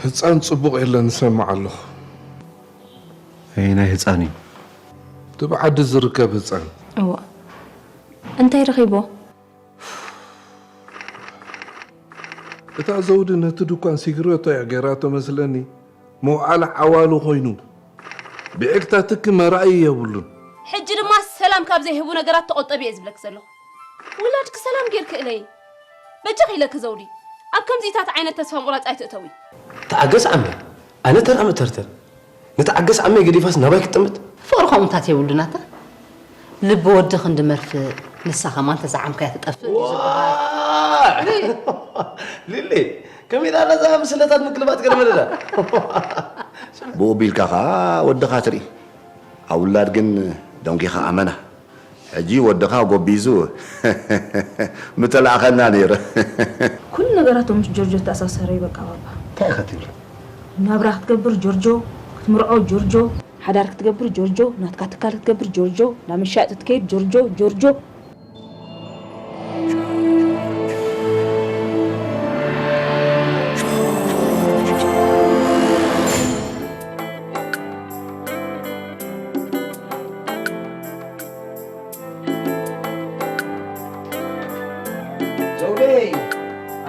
ህፃን ፅቡቕ የለን፣ እሰምዕ ኣለኹ። ኣየናይ ህፃን እዩ? እቲ ብዓዲ ዝርከብ ህፃን። እዋ እንታይ ረኺቦ? እታ ዘውዲ ነቲ ድኳን ሲግሬቶ እያ ገይራቶ መስለኒ። መውዓሊ ዓዋሉ ኮይኑ ብዕግታ ትኪ መራኢ የብሉን። ሕጂ ድማ ሰላም ካብ ዘይህቡ ነገራት ተቆጠቢ እየ ዝብለኪ ዘለኹ። ውላድኪ ሰላም ጌርኪ እለይ። በጃኺ ኢለኪ ዘውዲ፣ ኣብ ከምዚታት ዓይነት ተስፋ ምቑራጽ ኣይትእተዊ። ተዓገስ ዓመ፣ ኣነ ተራ መተርተር። ንተዓገስ ዓመይ ገዲፋስ ናባይ ክትጥምት? ፍቕሪ ከምኡታት የብሉን ኣታ። ልቢ ወዲ ክንዲ መርፍእ፣ ንሳ ከማን ተዘዓምካያ ትጠፍእ እዩ ዝበሃል። ሊሊ፣ ከመይ ደኣ ነዛ ምስለታት ምግልባጥ ገለ መለዳ። ብኡ ቢልካ ኸዓ ወድኻ ትርኢ። ኣብ ውላድ ግን ደንጒኻ ኣመና። ሕጂ ወድኻ ጎቢዙ ምተላእኸና ነይሩ። ኩሉ ነገራቶም ምስ ጆርጆ ተኣሳሰረ እዩ በቃ ባባ። እንታይ ኢኻ ትብል? ናብራ ክትገብር ጆርጆ፣ ክትምርዖ ጆርጆ፣ ሓዳር ክትገብር ጆርጆ፣ ናትካ ትካል ክትገብር ጆርጆ፣ ናብ መሻጢ ትከይድ ጆርጆ፣ ጆርጆ። ዘውደይ፣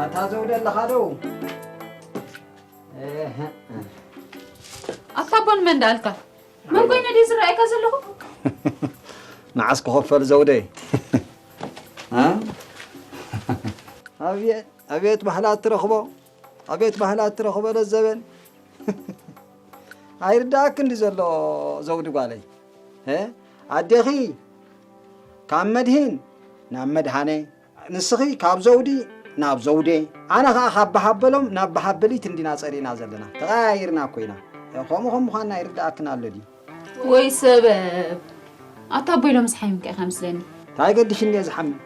ኣታ ዘውደ ኣለኻ ዶ? ኣታ ኣቦ ንመን ደኣልካ? መን ኮይነ ድየ ዝረኣየካ ዘለኹ? ንዓስ ክኸፈል ዘውደይ። እ? ኣቤት፣ ኣቤት ባህላ እትረኽቦ፣ ኣቤት ባህላ እትረኽቦ ለዘበን። ኣይርዳእክን ድዩ ዘሎ ዘውዲ ጓለይ? እ? ኣዴኺ ካብ መድሂን ናብ መድሃኔ፣ ንስኺ ካብ ዘውዲ ናብ ዘውዴ፣ ኣነ ኸኣ ካብ በሃበሎም ናብ በሃበሊት እንዲና ጸሪና ዘለና። ተቐያይርና እኮ ኢና። ከምኡ ከም ምዃንና ይርድኣክን ኣሎ ድዩ? ወይ ሰበብ። ኣታ ኣቦይ ሎምስ ሓሚምካ ኢኻ መስለኒ። እንታይ ገዲሽኒ እየ ዝሓምም?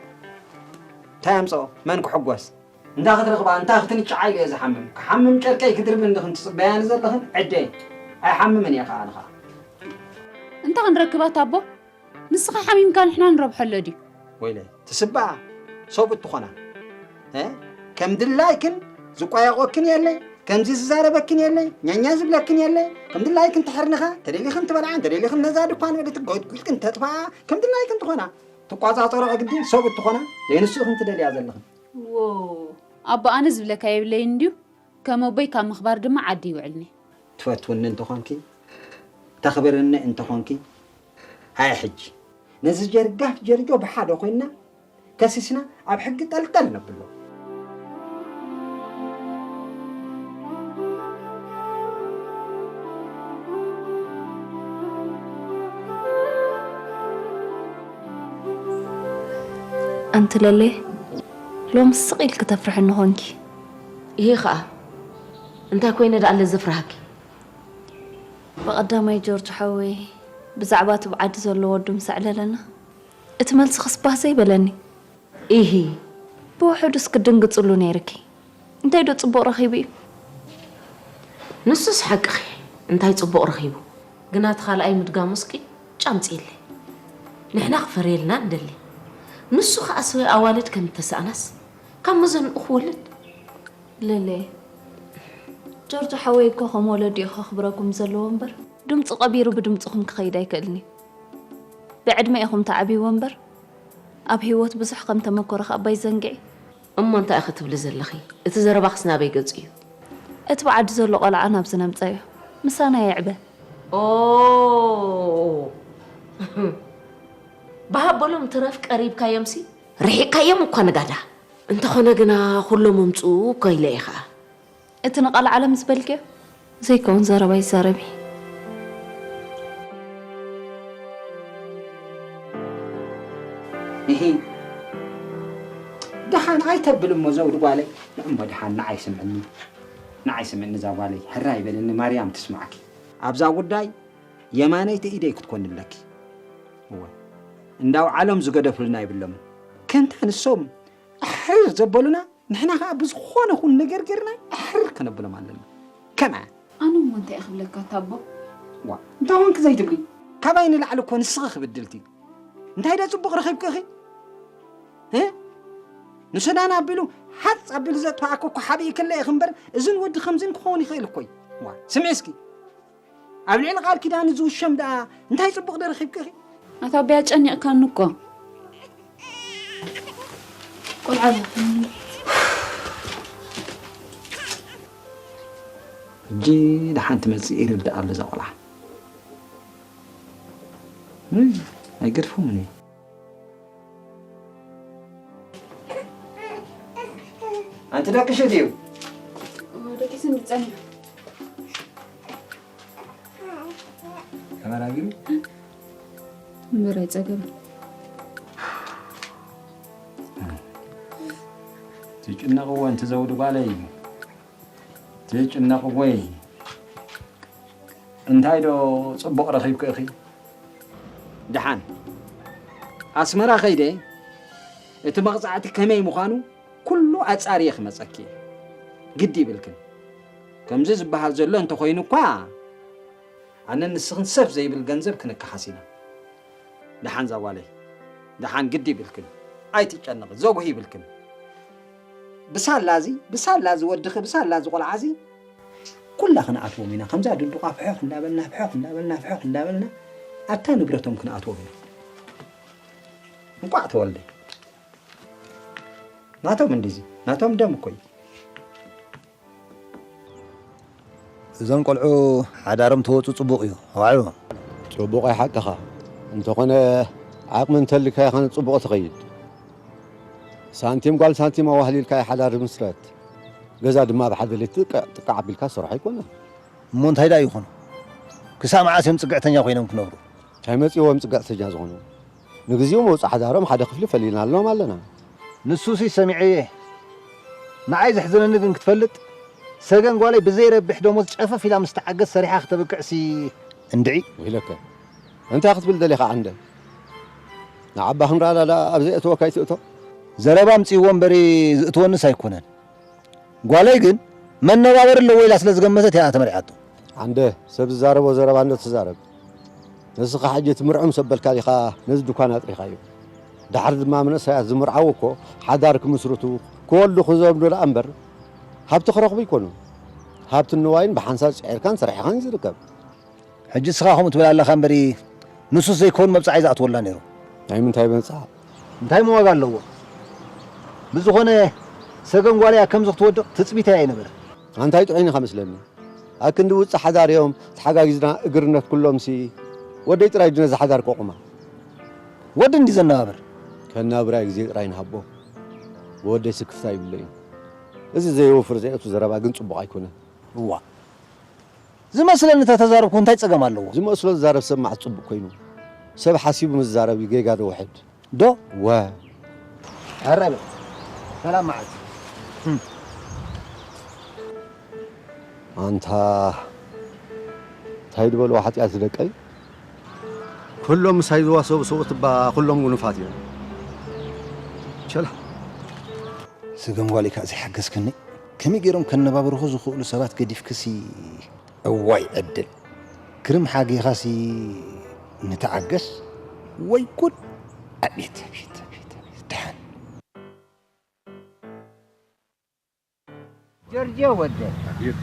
እንታይ ኣምጽኦ? መን ክሕጎስ? እንታ ክትረኽባ፣ እንታ ክትንጭዓ ኢለ እየ ዝሓምም። ክሓምም ጨርቀይ ክድርቢ እንድኽን ትጽበያኒ ዘለኽን ዕደይ። ኣይሓምምን እየ ኸኣ ኣነ ኸኣ። እንታ ክንረክብ ኣታ ኣቦ? ንስኻ ሓሚምካ ንሕና ንረብሐሎ ድዩ? ወይለይ ትስበኣ ሰብ እትኾና እ ከም ድላይክን ዝቋየቆክን የለይ ከምዚ ዝዛረበክን የለይ ኛኛ ዝብለክን የለይ ከም ድላይክን ትሕርንኻ ተደሊኽን ትበልዓ እንተደሊኽን ነዛ ድኳን ወደ ትጎድጉድክን ተጥፋኣ ከም ድላይክን ትኾና ትቋጻጸሮ ግዲ ሰብ እትኾና ዘይንስእኽን ትደልያ ዘለኽን ዎ ኣቦ ኣነ ዝብለካ የብለይን ድዩ ከም ኣቦይ ካብ ምኽባር ድማ ዓዲ ይውዕልኒ ትፈትውኒ እንተኾንኪ ተኽብርኒ እንተኾንኪ ሃየ ሕጂ ነዚ ጀርጋፍ ጀርጆ ብሓደ ኮይንና ከሲስና ኣብ ሕጊ ጠልጠል ነብሎ። ኣንቲ ለሌ ሎምስ ስቕ ኢልኪ ተፍርሕኒ ኾንኪ። ኢሂ ኸኣ እንታይ ኮይነ ደኣለ ዘፍርሃኪ? ብቐዳማይ ጆርጅ ሓወይ ብዛዕባ እቲ ብዓዲ ዘሎ ወዱ ምስ ኣዕለለና እቲ መልስኽስ ባህ ዘይበለኒ። ኢሂ። ብውሑዱስ ክትድንግጽሉ ነይርኪ። እንታይ ዶ ጽቡቕ ረኺቡ እዩ? ንሱስ ሓቅኺ እንታይ ጽቡቕ ረኺቡ። ግና እቲ ካልኣይ ምድጋሙስኪ ጫምጺለይ። ንሕና ክፈርየልና ንደሊ። ንሱ ከኣ ሰበይ ኣዋልድ ከም እተሳእናስ ካብ መዘንኡ ክወልድ። ለሌ ጆርጆ ሓወይ እኮ ከም ወለዲኡ ከኽብረኩም ዘለዎ እምበር ድምፁ ቀቢሩ ብድምፅኹም ክኸይድ ኣይክእልን እዩ። ብዕድመ ኢኹም ተዓብይዎ እምበር ኣብ ህይወት ብዙሕ ከም ተመኮረ ከኣ ባይዘንግዒ። እሞ እንታይ ኢኺ ትብሊ ዘለኺ? እቲ ዘረባኽስ ናበይ ገጹ እዩ? እቲ ብዓዲ ዘሎ ቆልዓ ናብዚ ነምጸዮ። ምሳና የዕበ። ኦ ብሃበሎም ትረፍ ቀሪብካዮምሲ ርሒቕካዮም እኳ ንጋዳ። እንተኾነ ግና ኩሎም ኣምጽኡ እኮ ኢለ እየ ኸኣ። እቲ ንቓል ዓለም ዝበልክዮ ዘይከውን ዘረባ ይዛረቢ። እሂ ደሓን ኣይተብል እሞ ዘውዲ ጓለይ ንእሞ ደሓን ንዓይ ስምዕኒ ንዓይ ስምዕኒ እዛ ጓለይ ሕራይ በልኒ ማርያም ትስማዕኪ ኣብዛ ጉዳይ የማነይቲ ኢደይ ክትኮኒ ኣለኪ እወ እንዳው ዓለም ዝገደፉልና ይብሎምን ከምታ ንሶም ኣሕርር ዘበሉና ንሕና ኸዓ ብዝኾነ ኹን ነገር ገርና ኣሕርር ከነብሎም ኣለና ከመ ኣነ እሞ እንታይ ክብለካ ታቦ ዋ እንታይ ኾንክ ዘይትብሊ ካባይ ንላዕሊ እኮ ንስኺ ክብድልቲ እንታይ ደ ፅቡቕ ረኺብኪ እኺ ንሱዳን ኣቢሉ ሓጽ ኣቢሉ ዘጥፋኣኮ እኮ ሓቢእክለ ኢኺ እምበር፣ እዝን ወዲ ከምዝን ክኸውን ይኽእል እኮ እዩ። ዋ፣ ስምዒ እስኪ። ኣብ ልዕሊ ቃል ኪዳን እዚ ውሸም ደኣ እንታይ ጽቡቕ ዶ ረኺብኪ ኢኺ? ኣታ ኣቦይ ኣጨኒቕካኒ እኮ። ቆልዓ እያ። ሕጂ ደሓን ትመጽእ ይርድእ ኣሎ እዛ ቆልዓ። እይ፣ ኣይገድፎምን እዩ። ኣንቲ ደቂሱ ድዩ? ደቂሱ እንዲ ጸኒሑ። ተበራቢሩ? እምበር ኣይጸገበን። ትጭነቕዎ ኣንቲ ዘውዲ ጓለይ። ትጭነቕዎይ። እንታይ ዶ ጽቡቕ ረኺብኪ ኢኺ? ደሓን ኣስመራ ከይደ እቲ መቕጻዕቲ ከመይ ምዃኑ ኩሉ ኣጻርየ ክመጸኪ እየ። ግዲ ይብልክን። ከምዚ ዝበሃል ዘሎ እንተኾይኑ እኳ ኣነን ንስኽን ሰፍ ዘይብል ገንዘብ ክንከሓስ ኢና። ደሓን እዛ ጓለይ፣ ደሓን ግዲ ይብልክን። ኣይትጨነቒ፣ ዘጉሂ ይብልክን። ብሳላ እዚ፣ ብሳላ እዚ ወድኺ፣ ብሳላ እዚ ቆልዓ እዚ ኩላ ክንኣትዎም ኢና። ከምዛ ድንዱቓ ፍሕኽ እንዳበልና፣ ፍሕኽ እንዳበልና፣ ፍሕኽ እንዳበልና ኣብታ ንብረቶም ክንኣትዎም ኢና። እንቋዕ ተወልደ። ናቶም እንዲዚ፣ ናቶም ደም እኮ እዩ። እዞም ቆልዑ ሓዳሮም ተወፁ ፅቡቕ እዩ። ዋዕሉ። ፅቡቕ ኣይ ሓቅኻ። እንተኾነ ዓቕሚ እንተልካ ኢኻ ንፅቡቕ ትኸይድ። ሳንቲም ጓል ሳንቲም ኣዋህሊልካ ሓዳር ምስረት። ገዛ ድማ ብሓደ ሌት ጥቀ-፣ ጥቃዕ ኣቢልካ ዝሰርሖ ኣይኮነን። እሞ እንታይ ደኣ ይኾኑ? ክሳብ መዓስ እዮም ፅግዕተኛ ኮይኖም ክነብሩ? እንታይ መፂዎም ፅግዕተኛ ዝኾኑ? ንግዜኡ መውፅእ ሓዳሮም ሓደ ክፍሊ ፈሊናሎም ኣለና። ንሱሲ ሰሚዐየ። ንዓይ ዘሕዝነኒ ግን ክትፈልጥ፣ ሰገን ጓለይ ብዘይረብሕ ደሞዝ ጨፈፍ ኢላ ምስ ተዓገስ ሰሪሓ ክተብቅዕሲ እንድዒ። ወይለከ፣ እንታይ ክትብል ደሊኻ ዓንደ? ንዓባ ክንረኣዳ ደኣ ኣብ ዘየእተወካ ኣይትእቶ። ዘረባ ኣምፅእዎ እምበሪ ዝእትወንስ ኣይኮነን። ጓለይ ግን መነባበሪ ኣለዎ ኢላ ስለ ዝገመተት እያ ተመሪዓቶ። ዓንደ፣ ሰብ ዝዛረቦ ዘረባ እንዶ ትዛረብ። ንስኻ ሕጂ ትምርዖም ሰብ በልካ ዲኻ ነዚ ድኳን ኣጥሪኻዮ? ደሓር ድማ መንእሰያት ዝምርዓው እኮ ሓዳር ክምስርቱ፣ ክወልዱ ክዘምዱ ደኣ እምበር ሃብቲ ክረኽቡ ኣይኮኑን። ሃብትን ንዋይን ብሓንሳብ ፂዒርካን ሰሪሕኻን እዩ ዝርከብ። ሕጂ ንስኻ ከምኡ ትብል ኣለኻ እምበሪ፣ ንሱስ ዘይከውን መብጽዓ እዩ ዝኣትወላ ነይሩ። ናይ ምንታይ መብጽዓ? እንታይ ዋጋ ኣለዎ? ብዝኾነ ሰገን ጓለይ ኣብ ከምዚ ክትወድቕ ትጽቢተይ ኣይነበረን። ኣንታይ ጥዑይ ኢኻ መስለኒ። ኣብ ክንዲ ውጽእ ሓዳር እዮም ተሓጋጊዝና እግርነት ኩሎምሲ ወደይ ጥራይ ድዩ ነዚ ሓዳር ከቑማ? ወዲ እንዲ ዘነባብር። ከናብራ ግዜ ጥራይ ንሃቦ። ብወደይ ስክፍታ ይብለይ። እዚ ዘየውፍር ዘየእቱ ዘረባ ግን ጽቡቕ ኣይኮነን። እዋ። ዝመስለኒ እንተ ተዛረብኩ እንታይ ጸገም ኣለዎ? ዝመስሎ ዝዛረብ ሰብ መዓስ ጽቡቕ ኮይኑ? ሰብ ሓሲቡ ምስ ዝዛረብ እዩ ጌጋ ዶ ውሕድ? ዶ? ወ። ኣረ በል። ሰላም መዓልቲ። ህም። ኣንታ እንታይ ዝበልዎ ሓጢኣት ደቀይ? ኩሎም ምሳይ ዝዋሰቡ ሰብኡት እባ ኩሎም ጉኑፋት እዮም። ቸላ። ስገም ጓል ኢካ ዘይሓገዝክኒ? ከመይ ገይሮም ከነባብርኹ ዝኽእሉ ሰባት ገዲፍክሲ? እዋይ ዕድል። ክርም ሓጌኻሲ ንተዓገስ? ወይ ጉድ! ኣቤት፣ ኣቤት፣ ኣቤት፣ ኣቤት። ደሓን። ጆርጆ ወደ። ኣቤት።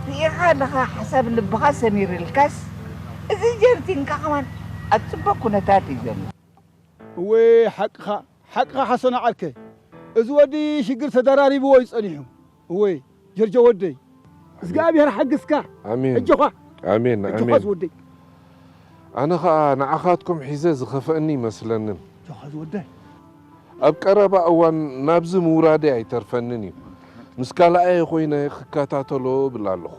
ርኢኻ ኣለኻ ሓሳብ ልብኻ ሰሚርልካስ፣ እዚ ጀርዲንካ ከማን ኣብ ጽቡቕ ኩነታት እዩ ዘሎ። እወ፣ ሓቅኻ፣ ሓቅኻ ሓሰና ዓርከ። እዚ ወዲ ሽግር ተደራሪብዎ እዩ ጸኒሑ። እወ፣ ጀርጆ ወደይ። እግዚኣብሔር ሓግዝካ። ኣሜን። እጆኻ። ኣሜን፣ እጆኻ ኣሜን። ዝወደይ። ኣነ ኸኣ ንዓኻትኩም ሒዘ ዝኸፍአኒ ይመስለንን። እጆኻ ዝወደይ። ኣብ ቀረባ እዋን ናብዚ ምውራደይ ኣይተርፈንን እዩ። ምስ ካልኣየ ኮይነ ክከታተሎ እብል ኣለኹ።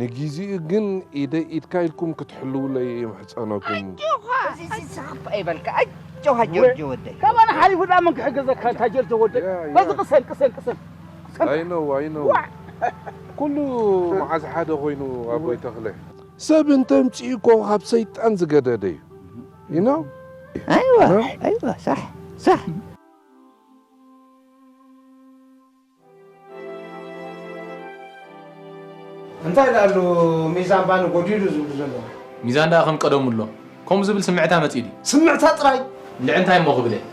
ንግዜኡ ግን ኢደይ ኢድካ ኢልኩም ክትሕልውለይ ይምሕጸነኩም። ኣጆኻ፣ እዚ፣ እዚ ስኽፍ ኣይበልካ። ኣጆኻ ጆርጆ ወደይ። ካባና ሓሊፉ ደኣ መን ክሕገዘካ ኣንታ ጆርጆ ወደይ? ያ፣ ያ። በዚ ቅሰን፣ ቅሰን፣ ቅሰን። I know, I know። ዋዕ። ኩሉ መዓዝ ሓደ ኮይኑ ኣቦይ ተኽለ። ሰብ እንተምጽኡ እኮ ካብ ሰይጣን ዝገደደ እዩ። You know? ኣይዋ፣ እ? ኣይዋ፣ ሳሕ፣ ሳሕ። እንታይ ደኣሉ ሚዛን ባኒ ጎዲሉ ዝብሉ ዘለዉ? ሚዛን ደኣ ከም ቀደሙ ኣሎ። ከምኡ ዝብል ስምዕታ መጺኡ ድዩ? ስምዕታ ጥራይ? እንድዒ እንታይ እሞ ክብል እየ?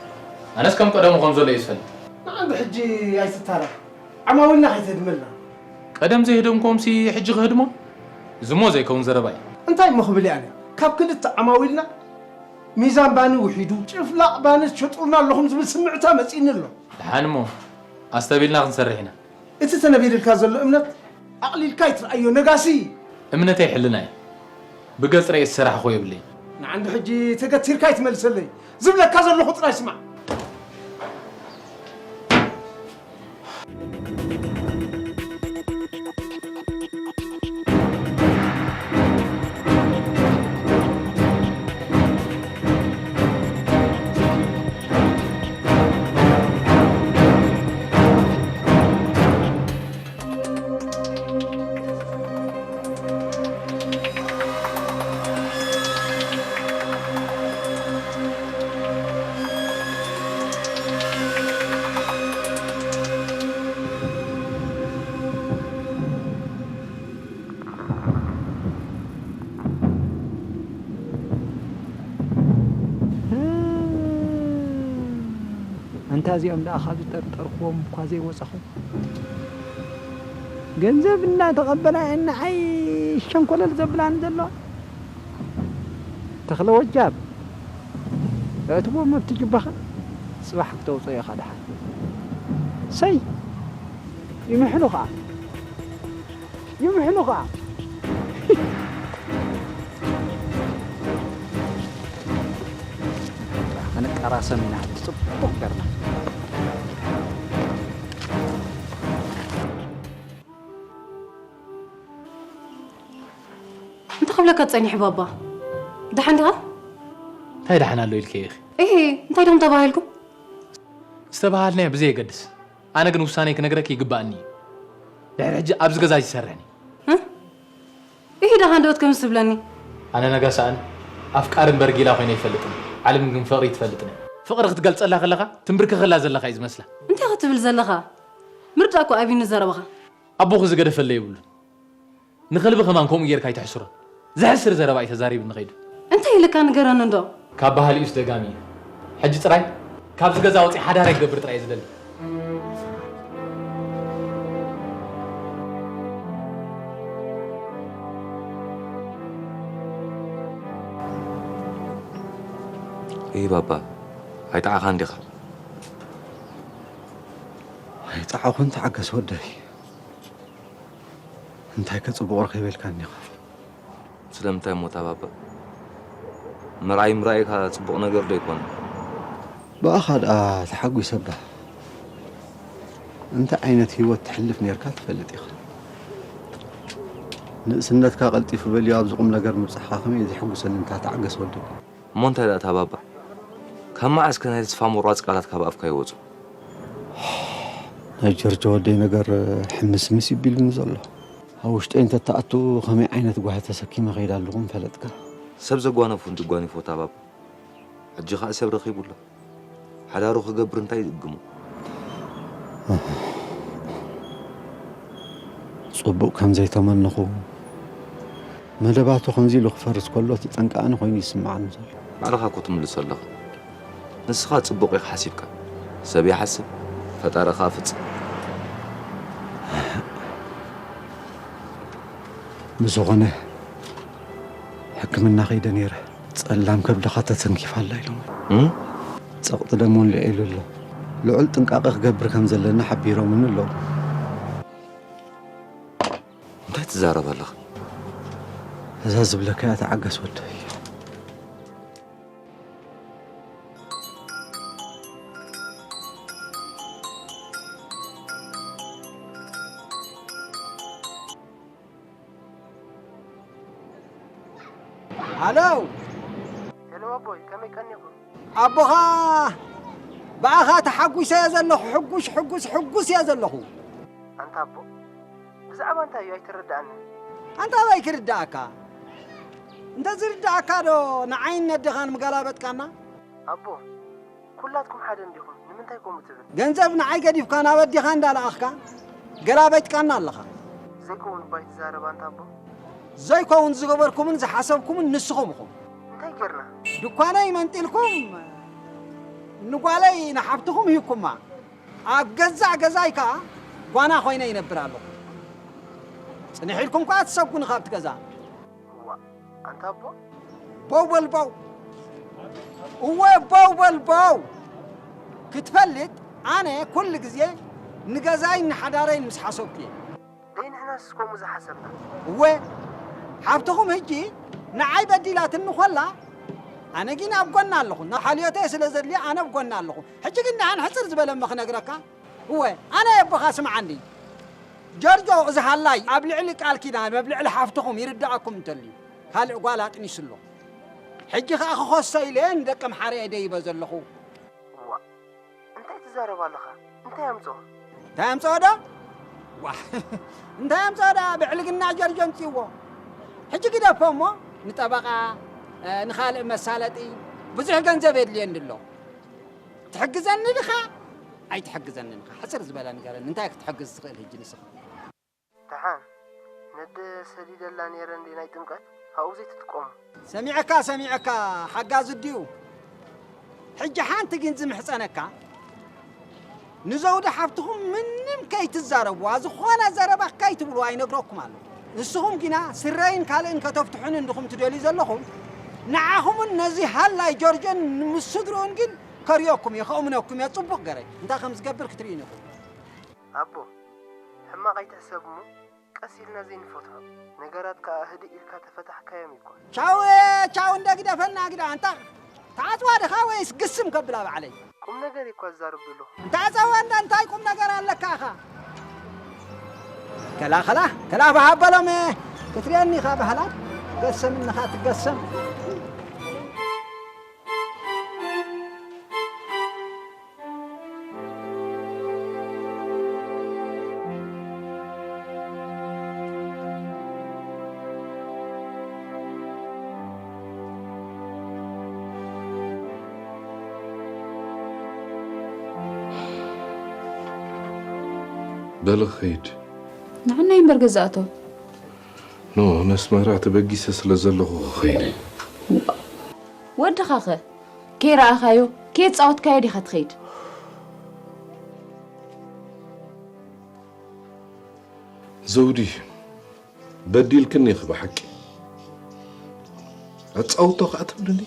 ኣነስ ከም ቀደሙ ከም ዘሎ እዩ ዝፈልጥ። ንዓንዱ ሕጂ ኣይትታረቕ። ዓማዊልና ከይተድመልና። ቀደም ዘይህደምኩዎምሲ ሕጂ ክህድሞም? እዚ እሞ ዘይከውን ዘረባ እዩ። እንታይ እሞ ክብል እየ ኣነ? ካብ ክልተ ዓማዊልና ሚዛን ባኒ ውሒዱ፣ ጭፍላቕ ባኒ ትሸጡልና ኣለኹም ዝብል ስምዕታ መጺእኒ ኣሎ። ደሓን እሞ ኣስተቢልና ክንሰርሕ ኢና። እቲ ተነቢርልካ ዘሎ እምነት ኣቕሊልካ ኣይትርኣዮ ነጋሲ። እምነተይ ሕልና እዩ። ብገጽ ርእየ ዝሰራሕኹ የብለይን። ንዓንዲ ሕጂ ተገቲርካ ኣይትመልሰለይ። ዝብለካ ዘለኹ ጥራይ ስማዕ። ኣንታ እዚኦም ደኣ ካብ ዝጠርጠርክዎም እኳ ዘይወጻኹ። ገንዘብ እናተቐበላ እየን ንዓይ ሸንኮለል ዘብላኒ ዘለዋ። ተኽለ ወጃብ፣ እእትዎም ኣብቲ ጅባኻ፣ ጽባሕ ክተውጽኦ ኢኻ ደሓን። ሰይ! ይምሕሉ ኸኣ። ይምሕሉ ኸኣ። ክንቀራሰም ኢና፣ ጽቡቕ ጌርና። እንታይ ክብለካ ጸኒሐ ባባ? ደሓን ዲኻ? እንታይ ደሓን ኣሎ ኢልከ ኢኺ? እሂ፣ እንታይ ዲኹም ተባሂልኩም? ዝተባሃልናዮ ብዘየገድስ፣ ኣነ ግን ውሳነይ ክነግረኪ ይግባኣኒ እዩ። ድሕሪ ሕጂ ኣብዚ ገዛ ኣይሰርሕን እየ። እ? እሂ፣ ደሓን ዶ ትከምስ ትብለኒ? ኣነ ነጋሳኣን ኣፍቃሪ እምበር ጊላ ኮይነ ኣይፈልጥን። ዓለም ግን ፍቕሪ ትፈልጥን እያ። ፍቕሪ ክትገልጸላ ከለኻ ትንብርከኸላ ዘለኻ እዩ ዝመስላ። እንታይ ክትብል ዘለኻ? ምርዳእ እኮ ኣብዩኒ ዘረባኻ። ኣቦኺ ዝገደፈለ የብሉን። ንኸልቢ ከማን ከምኡ ጌርካ ኣይትሕስሮ። ዘሕስር ዘረባ እዩ ተዛሪብኒ ከይዱ። እንታይ ኢልካ ንገረኒ እንዶ? ካብ በሃሊኡስ ደጋሚ እዩ። ሕጂ ጥራይ ካብዚ ገዛ ወጺእ ሓዳረይ ክገብር ጥራይ እየ ዝደሊ። እይ ባባ፣ ኣይጠዓኻን ዲኻ? ኣይጠዓኹን፣ ተዓገስ ወደይ። እንታይ ከ ጽቡቕ ረኺበ ኢልካኒ ኢኻ? ስለምንታይ እሞ እታ ባባ? ምርኣይ ምርኣይካ ጽቡቕ ነገር ዶ ኣይኮነን? ብኣኻ ደኣ ተሓጒሰ እባ። እንታይ ዓይነት ህይወት ተሕልፍ ኔርካ ትፈልጥ ኢኻ። ንእስነትካ ቀልጢፉ በልዮ ኣብዚ ቁም ነገር ምብጻሕካ ከመይ እዩ ዘሐጉሰኒ እንታ ተዓገስ ወደይ። እሞ እንታይ ደኣ እታ ባባ? ካብ መዓስ ከ ናይ ተስፋ ምቑራጽ ቃላት ካብ ኣፍካ ይወጹ? ናይ ጆርጆ ወደይ ነገር ሕምስምስ ይቢሉኒ ዘሎ። ኣብ ውሽጠይ እንተተኣቱ ከመይ ዓይነት ጓሂ ተሰኪመ ከይደ ኣለኹ ምፈለጥካ። ሰብ ዘጓነፉ እንድጓኒፎ እታ ባባ። ሕጂ ኸኣ ሰብ ረኺቡ ኣሎ። ሓዳሩ ክገብር እንታይ ይእግሞ? ጽቡቕ ከም ዘይተመነኹ፣ መደባቱ ከምዚ ኢሉ ክፈርስ ከሎ ተጠንቃኣኒ ኮይኑ ይስምዓኒ ዘሎ። ባዕልኻ እኮ ትምልሶ ኣለኻ። ንስኻ ጽቡቕ ኢኻ ሓሲብካ። ሰብ ይሓስብ፣ ፈጣሪ ኸኣ ፍጽም። ብዝኾነ፣ ሕክምና ከይደ ነይረ። ጸላም ከብድኻ ተተንኪፋ ኣላ ኢሎም። እም? ጸቕጢ ደሞ ልዒሉ ኣሎ። ልዑል ጥንቃቐ ክገብር ከም ዘለኒ ሓቢሮምኒ ኣለዉ። እንታይ ትዛረብ ኣለኻ? እዛ ዝብለካ እያ፣ ተዓገስ ወደይ። ሃሎ። ሄሎ ኣቦይ፣ ከመይ ቀኒኹም? ኣቦኻ ብኣኻ ተሓጒሰ እየ ዘለኹ። ሕጉስ፣ ሕጉስ፣ ሕጉስ እየ ዘለኹ። ኣንታ ኣቦ፣ ብዛዕባ እንታይ እዩ ኣይትረድኣንን? ኣንታ ኣበይ ክርድኣካ? እንተ ዝርድኣካ ዶ ንዓይን ነዴኻን ምገላበጥካና? ኣቦ፣ ኩላትኩም ሓደ እንዲኹም፣ ንምንታይ ከምኡ ትብል? ገንዘብ ንዓይ ገዲፍካ ናብ ኣዴኻ እንዳለኣኽካ ገላበጥካና ኣለኻ። ዘይከውን እባ ኣይትዛረብ ኣንታ ኣቦ። ዘይከውን ዝገበርኩምን ዝሓሰብኩምን ንስኹም ኢኹም። እንታይ ጌርና? ድኳነይ መንጢልኩም። ንጓለይ ንሓብትኹም ሂብኩማ፣ ኣብ ገዛእ ገዛይ ከኣ ጓና ኮይነ ይነብር ኣለኹ። ጽንሕ ኢልኩም ከኣ ትሰጉኒ ካብቲ ገዛ። እዋ፣ ኣንታ ኣቦ። በው በል በው። እወ በው በል በው። ክትፈልጥ ኣነ ኩሉ ግዜ ንገዛይን ንሓዳረይን ምስ ሓሰብኩ እየ። ደይ ንሕናስ ከምኡ ዝሓሰብና። እወ ሓብትኹም ሕጂ ንዓይ በዲላትኒ ኾላ ኣነ ግን ኣብ ጎና ኣለኹ። ንሓልዮተይ ስለ ዘድልያ ኣነ ኣብ ጎና ኣለኹ። ሕጂ ግን ደሓን ሕጽር ዝበለ እሞ ክነግረካ። እወ ኣነ ኣቦኻ ስምዓኒ። ጀርጆ እዚ ሃላይ ኣብ ልዕሊ ቃል ኪዳን ኣብ ልዕሊ ሓፍትኹም ይርድኣኩም እንተልዩ ካልእ ጓል ኣጥኒሱ ኣሎ። ሕጂ ኸኣ ክኸሶ ኢለ ንደቂ ኣምሓርየ ደይበ ዘለኹ። እዋ እንታይ ትዛረብ ኣለኻ? እንታይ ኣምጽኦ? እንታይ ኣምጽኦ ዶ? ዋ እንታይ ኣምጽኦ ዳ ብዕልግና ጀርጆ ኣምጽእዎ። ሕጂ ግደፎ እሞ ንጠበቓ ንኻልእ መሳለጢ ብዙሕ ገንዘብ የድልየኒ ኣሎ። ትሕግዘኒ ዲኻ ኣይትሕግዘንን ኢኻ? ሕጽር ዝበለ ንገረኒ፣ እንታይ ክትሕግዝ ትኽእል ሕጂ ንስኻ? ደሓን ነደ ሰዲደላ ነይረ እንዴ ናይ ጥምቀት ካብኡ ዘይትጥቀሙ። ሰሚዐካ ሰሚዐካ ሓጋዚ ድዩ? ሕጂ ሓንቲ ግን ዝምሕጸነካ ንዘውዲ ሓፍትኹም ምንም ከይትዛረብዋ ዝኾነ ዘረባ ከይትብልዋ ይነግረኩም ኣለኹ። ንስኹም ግና ስረይን ካልእን ከተፍትሑኒ እንድኹም ትደልዩ ዘለኹም ንዓኹምን ነዚ ሃላይ ጆርጆን ምስ ስድርኡን ግን ከርእየኩም እየ ከእምነኩም እየ ጽቡቕ ገረ እንታይ ከም ዝገብር ክትርእዩኒ ኢኹም። ኣቦ ሕማቕ ኣይትሕሰብ እሞ ቀስ ኢልና ዘይንፈትሖ ነገራት ከኣ ህድእ ኢልካ ተፈታሕካዮም ይኮን። ቻው ቻው እንደ ግደፈና ግዳ ኣንታ ተዓጽዋ ድኻ ወይስ ግስም ከብላ ባዕለይ። ቁም ነገር እኳ ዝዛረብ ዘለኹ። እንታ ኣጸዋ እንዳ እንታይ ቁም ነገር ኣለካ ኢኻ። ከላ ከላ ከላ በሃበሎም ክትሪአኒ ኢኻ ባህላት ገሰም እንኻ ትገሰም። በል ክኸይድ። ንዓናይ እምበር ገዛእቶ። ኖ ነስመራ ተበጊሰ ስለ ዘለኹ ክኸይድ። ወድኻ ኸ ከይረኣኻዮ ከየጻወትካዮ ዲኻ ትኸይድ? ዘውዲ በዲልክኒ ኢኺ ብሓቂ። ኣጻውቶ ከኣ ትብልኒ?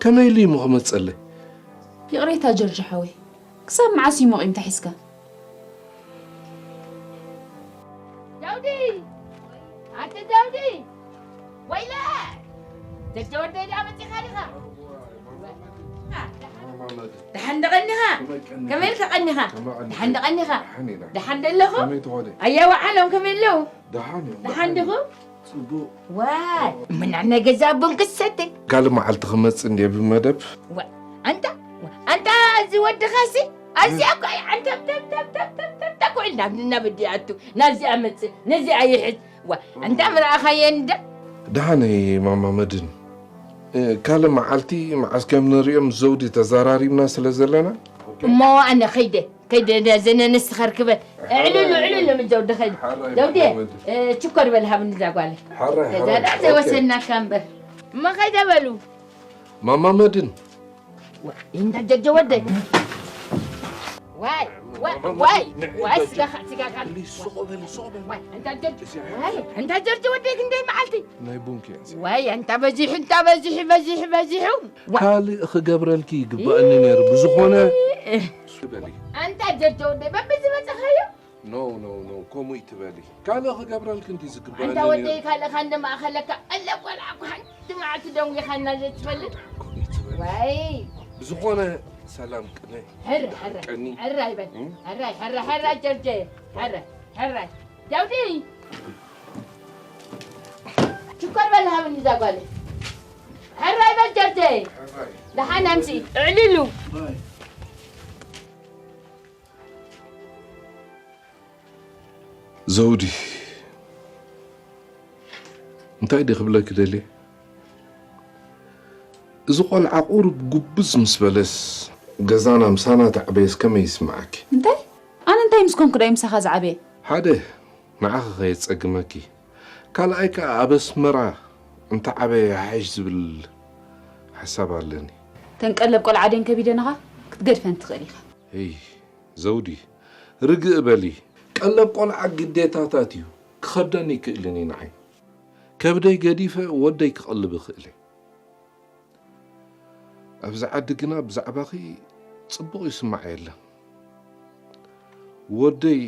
ከመይ ኢሉ እዩ እሞ ክመጸለይ? ይቕሬታ ጀርጆ ሓወይ፣ ክሳብ መዓስ እዩ ሞቒምታ ሒዝካ? ዳውዲ! ኣቲ ዳውዲ! ወይለ! ደጀ ወደይ ደኣ መጺኻ ዲኻ? ደሓን ደቐኒኻ? ከመይ ኢልካ ቀኒኻ? ደሓን ደቐኒኻ? ደሓን ደለኹ? ኣያ ወዓሎም ከመይ ኣለዉ? ደሓን እዮም። ደሓን ዲኹም? ጽቡቕ። ዋይ፣ ምናን ናይ ገዛ ኣቦን ክሰተ። ካልእ መዓልቲ ክመጽእ እንድየ ብመደብ። ዋ፣ ኣንታ፣ ኣንታ እዚ ወድኻሲ፣ ኣዚኣ እኮ እያ፣ ኣንታ፣ ኣንታ፣ ኣንታ፣ ኣንታ፣ ኣንታ፣ ኣንታ፣ ኮ ኢልና ናብ፣ ናብ እዲኣቱ፣ ናብዚኣ መጽእ፣ ነዚኣ ይሕዝ። ዋ፣ ኣንታ ምረኣኻየን እንዳ። ደሓን እየ ማማ መድን። እ፣ ካልእ መዓልቲ መዓስ ከም ንሪኦም ዘውዲ ተዘራሪብና ስለ ዘለና። እሞ ኣነ ኸይደ። ከይደ ዘነ ንስኻ ርክበ። ዕልሉ ዕልሉ ምን ዘውዲ ኸይደ። ሓራይ ዘውዲ ሓራይ ወዲ። እ፣ ችኮር በል ሃብኒ እዛ ጓለ። ሓራይ እዛ ሓራይ። ዳ ኦኬ። ዘይወሰናካ እምበር። እሞ ኸይደ በሉ። ማማ መድን። ዋ፣ እንዳ ጀጀ ወደይ። ዋይ፣ ዋይ፣ ዋይ፣ ዋይ፣ ስጋኻ፣ ስጋኻ። ሱቕ በል፣ ሱቕ በል። ዋይ፣ እንዳ ጀጀ፣ ዋይ፣ እንዳ ጀጀ ወደይ ክንደይ መዓልቲ። ናይ ቡንኪ እያ። ዋይ፣ እንዳ በዚሑ፣ እንዳ በዚሑ፣ በዚሑ፣ በዚሑ። ዋ። ካልእ ክገብረልኪ ይግባኣኒ ነይሩ። ብዝኾነ እህ። ሱቕ በሊ። ኣንታ ጀርጆ ወደይ በቢ ዝመጻኻዮ። ኖ ኖ ኖ ከምኡ ይትበሊ። ካልእ ክገብረልኪ እንዲ ዝግባኣኒ ኣንታ ነይሩ። ወደይ ካልእ ካንደ ማእኸለካ ቀለ ቆልዓ እኮ ሓንቲ መዓልቲ ደንጒኻና ዘይትፈልጥ። ከምኡ ይትበሊ። ዋይ። ብዝኾነ ሰላም ቅነ። ሕር ሕር ቀኒ። ሕር ኣይበል። እም? ሕር ሕር ሕር ጀርጆ። ሕር ሕር። ዳውዲ። ሽኮር በል ሃብኒ እዛ ጓለይ። ሕራይ በል ጀርጀ። ደሓን ኣምሲ። እዕልሉ። ዘውዲ፣ እንታይ ድየ ክብለኪ ደልየ? እዚ ቆልዓ ቁሩብ ጉብዝ ምስ በለስ፣ ገዛና ምሳና ተዕበየስ ከመይ ይስምዓኪ? እንታይ? ኣነ እንታይ ምስ ኮንኩ ድየ ምሳኻ ዝዓብየ? ሓደ፣ ንዓኺ ከየጸግመኪ፣ ካልኣይ ከኣ ኣብ ኣስመራ እንተዓበየ ይሓይሽ ዝብል ሓሳብ ኣለኒ። ተን ቀለብ ቆልዓ ደን ከቢደንኻ ክትገድፈን ትኽእል ኢኻ። እይ፣ ዘውዲ፣ ርግእ በሊ። ቀለብ ቆልዓ ግዴታታት እዩ። ክኸብደኒ ይክእልን እዩ ንዓይ። ከብደይ ገዲፈ ወደይ ክቐልብ እኽእል እየ። ኣብዚ ዓዲ ግና ብዛዕባኺ ጽቡቕ ይስማዕ የለን። ወደይ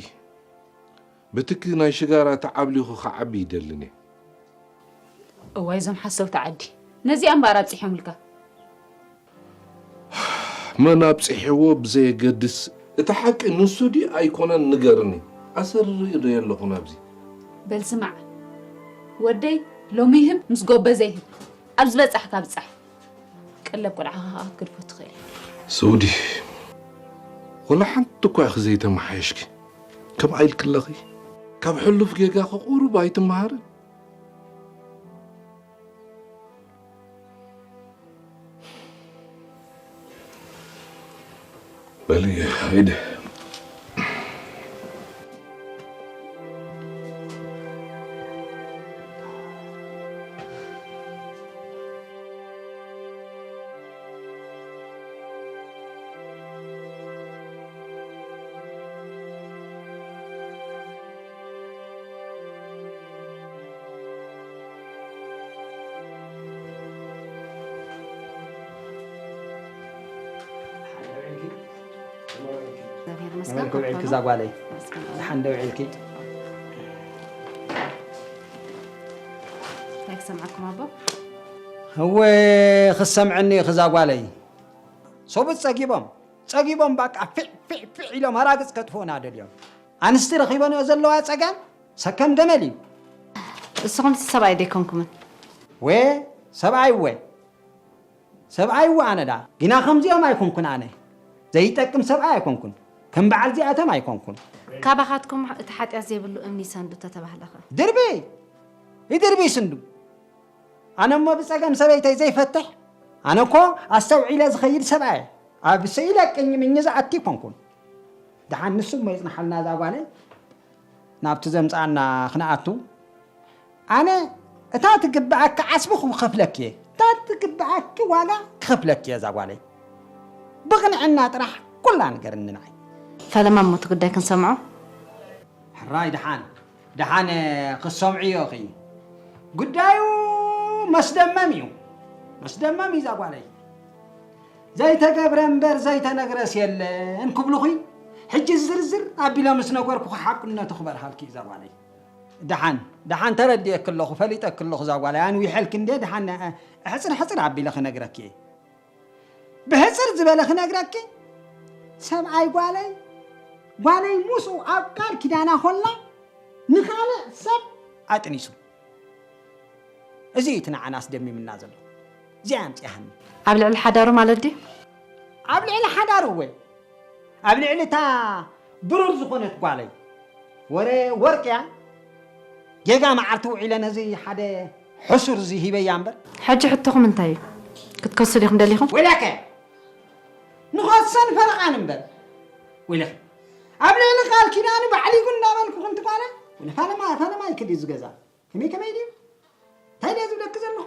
ብትኪ ናይ ሽጋራ ተዓብሊኹ ክዓቢ ይደልን እየ። እዋይ፣ እዞም ሓሰውቲ ዓዲ። ነዚኣ እምበኣር ኣብጺሖምልካ። መን ኣብጺሕዎ ብዘየገድስ፣ እቲ ሓቂ ንሱ ድዩ ኣይኮነን ንገርኒ። ኣሰሪረዮ ዶ የለኹን ኣብዚ? በል ስማዕ፣ ወደይ ሎሚ ይህብ ምስ ጎበዘ ይህብ። ኣብ ዝበጻሕካ ብጻሕ። ቀለብ ቆልዓኻ ከኣ ክትገድፎ ትኽእል ኢኻ። ዘውዲ፣ ወላ ሓንቲ እኳ ኢኺ ዘይተመሓየሽኪ። ከምኣ ኢልኪ ኣለኺ። ካብ ሕሉፍ ጌጋኺ ቁሩብ ኣይትመሃርን? በሊ፣ ሂድ። እግዚኣብሔር ይመስገን። ከመይ ውዒልኪ እዛ ጓለይ? ይመስገን። ደሓን ዶ ውዒልኪ? እንታይ ክሰምዓኩም ኣቦ? እወ፣ ክሰምዐኒ ኢኺ እዛ ጓለይ። ሰብኡት ጸጊቦም፣ ጸጊቦም በቃ ፊዕ፣ ፊዕ፣ ፊዕ ኢሎም ኣራግጽ ከጥፍኡና ደልዮም። ኣንስቲ ረኺበንኦ ዘለዋ ጸገም ሰከም ገመል እዩ። ንስኹምስ ሰብኣይ ደይኮንኩምን? ወ፣ ሰብኣይ እወ። ሰብኣይ እወ ኣነ ደኣ። ግና ከምዚኦም ኣይኮንኩን ኣነ። ዘይጠቅም ሰብኣይ ኣይኮንኩን። ከም በዓል እዚኣቶም ኣይኮንኩን። ካባኻትኩም እቲ ሓጢኣት ዘይብሉ እምኒ ይሰንዱ ተተባህለኸ? ድርቢ! ይድርቢ ይስንዱ። ኣነ እሞ ብጸገም ሰበይተይ ዘይፈትሕ፣ ኣነ እኮ ኣስተውዒለ ዝኸይድ ሰብኣየ። ኣብ ስኢለ ቅኝ ምኝ ዝኣቲ ኣይኮንኩን። ደሓን ንሱ እሞ ይጽንሓልና እዛ ጓለይ፣ ናብቲ ዘምጽኣና ክንኣቱ። ኣነ እታ ትግብኣኪ ዓስቢ ክኸፍለኪ እየ፣ እታ ትግብኣኪ ዋጋ ክኸፍለኪ እየ እዛ ጓለይ። ብቕንዕና ጥራሕ ኩላ ንገርኒ ንዓይ። ፈለማ እሞ እቲ ጉዳይ ክንሰምዖ። ሕራይ ደሓን፣ ደሓን ክሰምዕዮ ኢኺ። ጉዳዩ መስደመም እዩ። መስደመም እዩ እዛ ጓለይ። ዘይተገብረ እምበር ዘይተነግረስ የለን ክብሉኺ። ሕጂ ዝርዝር ኣቢለ ምስ ነገርኩኺ ሓቅነቱ ክበርሃልኪ እዩ እዛ ጓለይ። ደሓን፣ ደሓን ተረዲኤኪ ኣለኹ፣ ፈሊጠኪ ኣለኹ እዛ ጓለይ። ኣንዊሐልኪ እንድየ፣ ደሓን ሕጽር ሕጽር ኣቢለ ክነግረኪ እየ። ብሕጽር ዝበለ ክነግረኪ፣ ሰብኣይ ጓለይ፣ ጓለይ ምስኡ ኣብ ቃል ኪዳና ኮላ ንኻልእ ሰብ ኣጥኒሱ። እዚ እዩ እቲ ንዓና ኣስደሚምና ዘሎ። እዚኣ ኣምጺኣሃኒ። ኣብ ልዕሊ ሓዳሩ ማለት ድዩ? ኣብ ልዕሊ ሓዳሩ እወ። ኣብ ልዕሊ እታ ብሩር ዝኾነት ጓለይ። ወረ ወርቅያ ጌጋ መዓልቲ ውዒለ ነዚ ሓደ ሕሱር እዚ ሂበያ እምበር። ሕጂ ሕቶኹም እንታይ እዩ? ክትከሱ ዲኹም ደሊኹም? ወይለከ! ንኸሰን ፈረቓን እምበር። ወይለኸ! ኣብ ልዕሊ ቃል ኪዳኑ ባዕሊጉ እንዳበልኩ ከምቲ ጓለ፣ ወይለ ፋለማ፣ ፋለማ ይክል እዩ ዝገዛ። ከመይ ከመይ ድዩ? እንታይ ድየ ዝብለኪ ዘለኹ?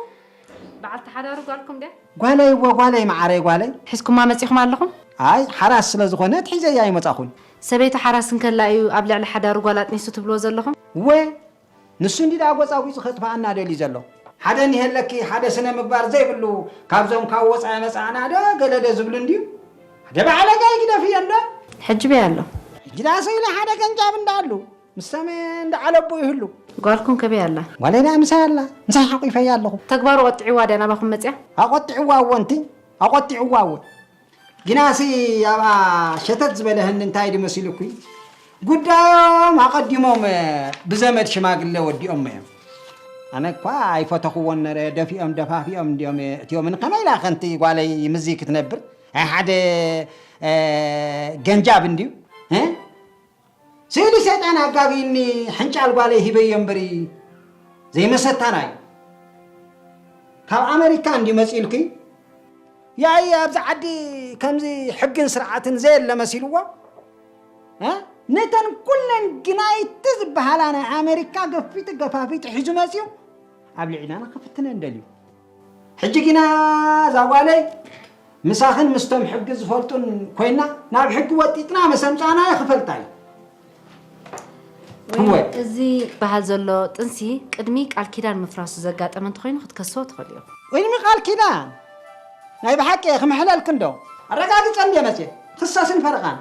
በዓልቲ ሓዳሩ ጓልኩም ድያ? ጓለይ እወ፣ ጓለይ መዓረይ ጓለይ። ሒዝኩማ መጺኹም ኣለኹም? ኣይ፣ ሓራስ ስለ ዝኾነት ሒዘያ ኣይመጻኹን። ሰበይቱ ሓራስ እንከላ እዩ ኣብ ልዕሊ ሓዳሩ ጓል ኣጥኒሱ ትብልዎ ዘለኹም? እወ፣ ንሱ እንዲ ደኣ ጎጻጒጹ ከጥፍኣና ደልዩ ዘሎ። ሓደ እኒሀለኪ፣ ሓደ ስነ ምግባር ዘይብሉ፣ ካብዞም ካብ ወጻኢ መጻእና ዶ ገለ ዶ ዝብሉ እንድዩ? ሓደ ባዕለጋይ ግደፍዮ እንዶ። ሕጂ በይ ኣሎ። ሕጂ ደኣ ሰኢለ ሓደ ገንጃብ እንዳኣሉ፣ ምሰም እንዳዓለቡ ይህሉ። ጓልኩም ከበይ ኣላ? ጓለይ ደኣ ምሳይ ኣላ፣ ምሳይ ሓቂፈያ ኣለኹ። ተግባሩ ቆጢዕዋ ድያ ናባኹም መጽያ? ኣቆጢዕዋ እወ፣ እንቲ ኣቆጢዕዋ እወ። ግናሲ ኣብኣ ሸተት ዝበለህኒ እንታይ ድዩ መሲሉኩ? ጉዳዮም ኣቐዲሞም ብዘመድ ሽማግለ ወዲኦሞ እዮም። ኣነ እኳ ኣይፈተኽዎን ነረ፣ ደፊኦም ደፋፊኦም እንድዮም እትዮምን፣ ከመይ ኢላ ከንቲ ጓለይ ምዚ ክትነብር? ኣይ ሓደ፣ እ፣ ገንጃብ እንድዩ፣ እ? ስእሊ ሰይጣን ኣጋግዩኒ ሕንጫል ጓለይ ሂበዮ እምበሪ ዘይመሰታና እዩ። ካብ ኣመሪካ እንድዩ መጺኡልኪ? ያኢ ኣብዚ ዓዲ ከምዚ ሕግን ስርዓትን ዘየለ መሲልዎ፣ እ? ነተን ኩለን ግናይቲ ዝበሃላ ናይ ኣመሪካ ገፊጢ ገፋፊጢ ሒዙ መጺኡ ኣብ ልዕሊና ክፍትነን ደልዩ። ሕጂ ግና እዛ ጓለይ ምሳኽን ምስቶም ሕጊ ዝፈልጡን ኮይና ናብ ሕጊ ወጢጥና መሰምጻና ይኽፈልታ እዩ። ወይ እዚ በሃል ዘሎ ጥንሲ ቅድሚ ቃል ኪዳን ምፍራሱ ዘጋጠመ እንተኾይኑ ክትከስዎ ትኽእሉ ኢኹም። ቅድሚ ቃል ኪዳን ናይ ብሓቂ ክምሕለልክን ዶ? ኣረጋግጸ እንድየ መጽየ። ክሰስን ፈረቓን።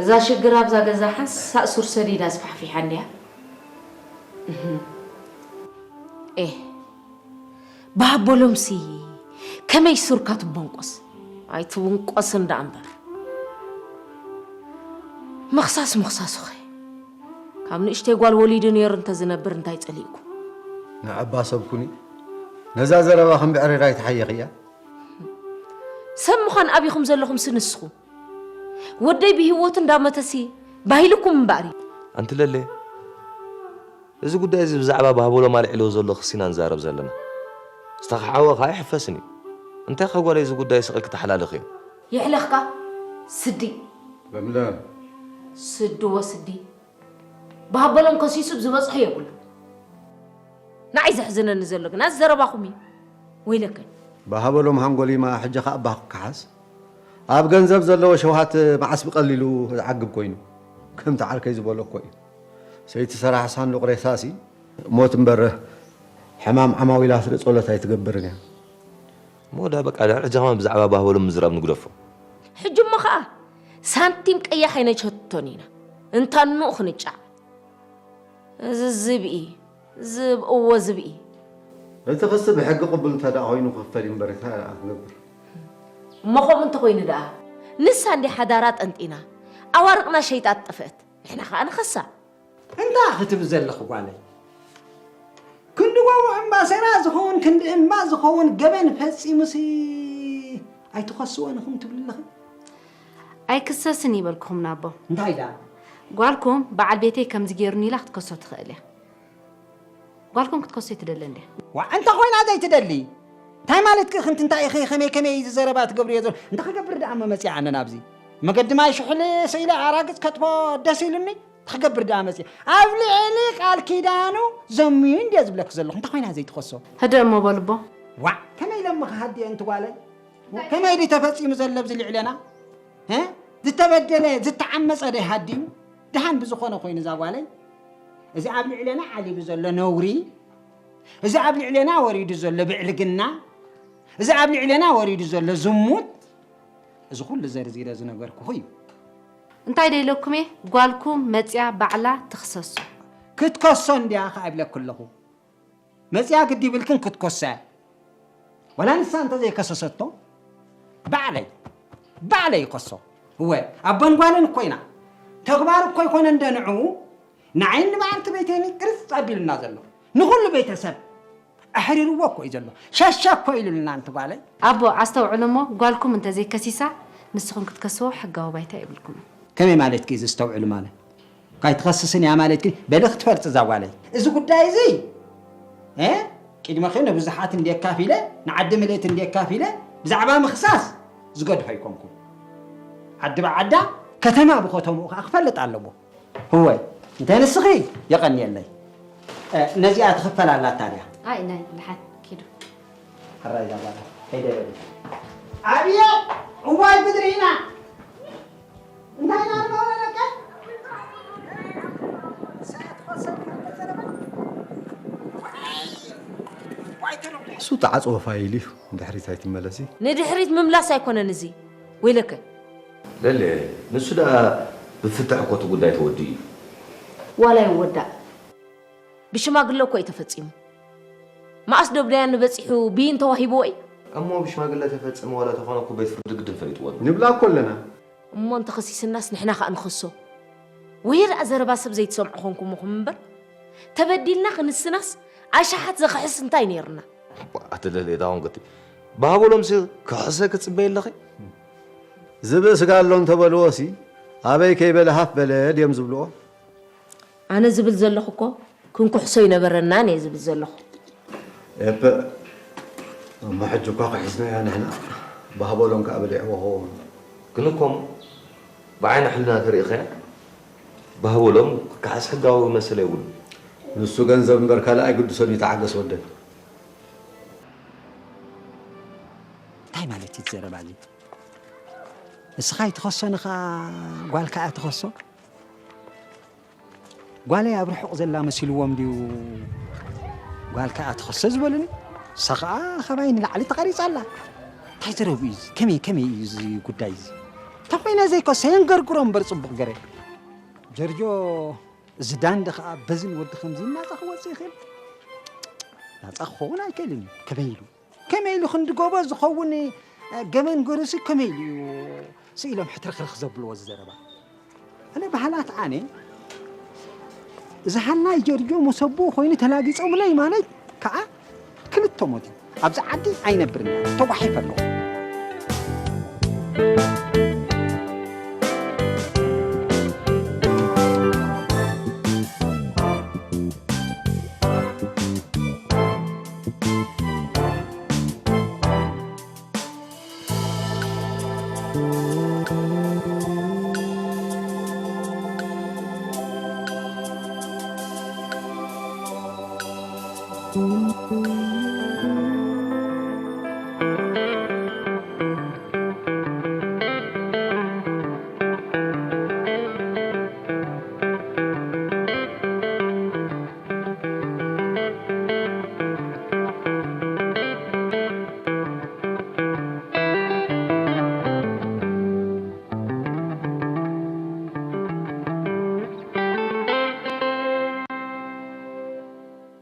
እዛ ሽግር ኣብዛ ገዛ ሓንሳእ ሱር ሰዲዳ ኣስፋሕፊሓ እንድያ። እህ። ኤህ። ባቦሎምሲ ከመይ ሱርካ ትቦንቆስ? ኣይትውንቆስን ደኣ እምበር። ምኽሳስ ምኽሳሱኸ? ካብ ንእሽተይ ጓል ወሊዱ ነይሩ እንተዝነብር እንታይ ጸሊእኩም? ንዕባ ሰብ ኩኒ። ነዛ ዘረባ ከም ብዕሪር ኣይትሓየኽያ። ሰብ ምዃን ኣቢኹም ዘለኹምሲ ንስኹም። ወደይ ብህይወቱ እንዳመተሲ ባሂልኩም እምበኣር እዩ። ኣንቲ ለሌ፣ እዚ ጉዳይ እዚ ብዛዕባ ባህበሎም ኣልዒልዎ ዘሎ ክሲ ኢና ንዛረብ ዘለና። ዝተኻዕወ ኸኣ ኣይሕፈስን እዩ። እንታይ ኸ ጓለይ እዚ ጉዳይ ስቕ ኢልኪ ተሓላልኽዮ? የሕለኽካ ስዲ። በምለ። ስዲ ወስዲ። ባህበሎም ከሲሱ ብዝበጽሖ የብሉ። ንዓይ ዘሕዝነኒ ዘሎ ግና እዚ ዘረባኹም እዩ። ወይለከ። ባህበሎም ሃንጎሊማ ሕጂ ኸኣ ባኽ ክሓስ። ኣብ ገንዘብ ዘለዎ ሸውሃት መዓስ ብቐሊሉ ዝዓግብ ኮይኑ። ከምቲ ዓርከይ ዝበሎ እኮ እዩ። ሰይቲ ሰራሕ ሳንዱቕ ሬሳሲ ሞት እምበር ሕማም ዓማዊላ ስለ ጸሎት ኣይትገብርን እያ። እሞ ወዳ በቃ ድሕሪ ሕጂ ኸማን ብዛዕባ ባህበሎም ምዝራብ ንግደፎ። ሕጂ እሞ ኸኣ ሳንቲም ቀያሕ ኣይነሸቶን ኢና። እንታ ንኡ ክንጫዕ። እዚ ዝብኢ፣ ዝብእዎ ዝብኢ። እቲ ክሲ ብሕጊ ቅቡል እንተ ደኣ ኮይኑ ክኽፈል እዩ እምበር እንታይ ደኣ ክንገብር። እሞ ከምኡ እንተ ኮይኑ ደኣ ንሳ እንድያ ሓዳራ ጠንጢና ኣዋርቕና ሸይጣ ጠፍአት። ንሕና ኸኣ ንኸሳ። እንታይ ክትብል ዘለኺ ጓለይ? ክንዲ ጓጉ እምባ ሰይራ ዝኸውን ክንዲ እምባ ዝኸውን ገበን ፈጺሙሲ ኣይትኸስዎን ኢኹም ትብሊ ኣለኺ? ኣይክሰስን ይበልኩኹም ናቦ። እንታይ ደኣ? ጓልኩም በዓል ቤተይ ከምዚ ገይሩኒ ኢላ ክትከሶ ትኽእል እያ። ጓልኩም ክትከሶ ኣይትደልን ድያ? ዋእ እንተ ኾይና ዘይትደሊ እንታይ ማለትኪ ኢኺ? እንታይ ኢኺ ከመይ ከመይ እዩ እዚ ዘረባ ትገብርዮ ዘሎ? እንታይ ክገብር ደኣ እሞ መጺኣ ኣነ ናብዚ? መገዲ ማይ ሽሑል ስኢለ ኣራግጽ ከጥፎ ደስ ኢሉኒ? እንታይ ክገብር ደኣ መጺኣ? ኣብ ልዕሊ ቃል ኪዳኑ ዘምዩ እንድየ ዝብለኪ ዘለኹ። እንታይ ኾይና ዘይትኸሶ? ህድእ እሞ በልቦ። ዋእ ከመይ ኢለ እሞ ክሃድዮ ኣንቲ ጓለይ? ከመይ ድዩ ተፈጺሙ ዘሎ ኣብዚ ልዕሌና? እ? ዝተበደለ ዝተዓመጸ ዶ ይሃድም? ደሓን ብዝኾነ ኮይኑ እዛ ጓለይ፣ እዚ ኣብ ልዕሌና ዓሊቡ ዘሎ ነውሪ፣ እዚ ኣብ ልዕሌና ወሪዱ ዘሎ ብዕልግና፣ እዚ ኣብ ልዕሌና ወሪዱ ዘሎ ዝሙት፣ እዚ ኩሉ ዘርዚረ ዝነገርኩኺ እዩ። እንታይ ዶ ኢለኩም እየ? ጓልኩም መጽያ ባዕላ ትኽሰሶ። ክትከሶ እንድያ ከኣ ይብለኪ ኣለኹ። መጺኣ ግዲ ይብልክን ክትኮሳ እያ። ዋላ ንሳ እንተዘይከሰሰቶ ባዕለይ ባዕለይ ይኸሶ። እወ ኣቦን ጓልን እኮ ኢና። ተግባር እኮ ኣይኮነን ዶ ንዕኡ ንዓይን ንበዓልቲ ቤተይን እዩ ቅርጽ ኣቢሉና ዘሎ። ንኹሉ ቤተሰብ ኣሕሪርዎ እኮ እዩ ዘሎ። ሸሸ እኮ ኢሉልና ኣንቲ ጓለይ። ኣቦ ኣስተውዕሉ እሞ ጓልኩም እንተዘይከሲሳ ንስኹም ክትከስዎ ሕጋዊ ባይታ የብልኩምን። ከመይ ማለትኪ እዩ ዘስተውዕሉ ማለት? ካይትኸስስን እያ ማለት ግን በሊ ክትፈልጥ እዛ ጓለይ እዚ ጉዳይ እዚ እ ቅድመኺ ንብዙሓት እንዴ ኣካፊለ ንዓዲ ምልእቲ እንዴ ኣካፊለ ብዛዕባ ምኽሳስ ዝገድፎ ኣይኮንኩን። ዓዲ ብዓዳ ከተማ ብኸተምኡ ከዓ ክፈልጥ ኣለዎ። እወ እንተ ንስኺ የቐንየለይ። ነዚኣ ትኽፈል ኣላታ ድያ? ኣይ ናይ ድሓን ኪዱ። ሕራይ እዛ ጓል ከይደ በሊ። ኣብየ እዋይ ብድሪና እንታይ ኢና ንገብሮ ደቀይ? እሱ ተዓፅወ ፋይል እዩ። ንድሕሪት ኣይትመለሲ። ንድሕሪት ምምላስ ኣይኮነን እዚ። ወይለከ። ለለ ንሱ ደኣ ብፍትሕ እኮ እቲ ጉዳይ ተወዲኡ እዩ። ዋላ ይወዳእ። ብሽማግለ እኮ እዩ ተፈጺሙ። መኣስ ዶ ብደያኑ በጺሑ ብይን ተዋሂብዎ እዩ? እሞ ብሽማግለ ተፈጸመ ዋላ ተኾነ እኮ ቤት ፍርዲ ግድን ፈሊጥዎ ኣሎ። ንብላ እኮ ኣለና። እሞ እንተኸሲስናስ ንሕና ከኣ ንኸሶ። ወይ ደኣ ዘረባ ሰብ ዘይትሰምዑ ኾንኩም ኢኹም እምበር ተበዲልና ክንስናስ ኣሽሓት ዘኽሕስ እንታይ ነይርና። ኣቲ ለለ እታ ኾንክቲ ባህቦሎምሲ ክሕሰ ክጽበይ ኣለኺ። ዝብእ ስጋ ኣሎ እንተበልዎሲ ኣበይ ከይበለ ሃፍ በለ ድዮም ዝብልዎ። ኣነ ዝብል ዘለኹ እኮ ክንኩሕሶ ኣይነበረናን እየ ዝብል ዘለኹ። እፕእ እሞ ሕጂ እኳ ክሒስናዮ ንሕና ባህበሎም ከኣ በሊዕዎ ኸውን። ግን እኮ ብዓይኒ ሕልና ተሪእኻያ ባህበሎም ክከሓስ ሕጋዊ መሰል የብሉን። ንሱ ገንዘብ እምበር ካልእ ኣይግድሶን እዩ፣ ተዓገስ ወደይ። እንታይ ማለት እዩ እቲ ዘረባ እዚ? ንስኻ ኣይትኸሶ፣ ንኻ ጓልካ እያ ትኸሶ? ጓለይ ኣብ ርሑቕ ዘላ መሲልዎም ድዩ ጓልካ እያ ትኸሶ ዝበሉኒ? ንሳ ኸኣ ካባይ ንላዕሊ ተቐሪጻ ኣላ። እንታይ ዘረብኡ እዩ እዚ? ከመይ፣ ከመይ እዩ እዚ ጉዳይ እዚ? እንተኾይነ ዘይኮሰ የንገርግሮ እምበር ጽቡቕ ገረ። ጀርጆ፣ እዚ ዳንደ ኸኣ በዝን ወዲ ከምዚ ናጻ ክወጽእ ይኽእል? ናጻ ክኸውን ኣይክእልን እዩ። ከመይ ኢሉ? ከመይ ኢሉ ክንዲ ጎቦ ዝኸውን፣ እ፣ ገመን ገሩሲ ከመይ ኢሉ እዩ ስኢሎም ሕትርኽርኽ ዘብልዎ እዚ ዘረባ? ኣነ ባህላት ኣነ፣ እዚ ሃናይ ጀርጆ መሰቦ ኮይኑ ተላጊጾምለይ ማለት ከኣ ክልተ ሞት እዩ። ኣብዚ ዓዲ ኣይነብርን እየ። ተጓሒፈ ኣለኹ።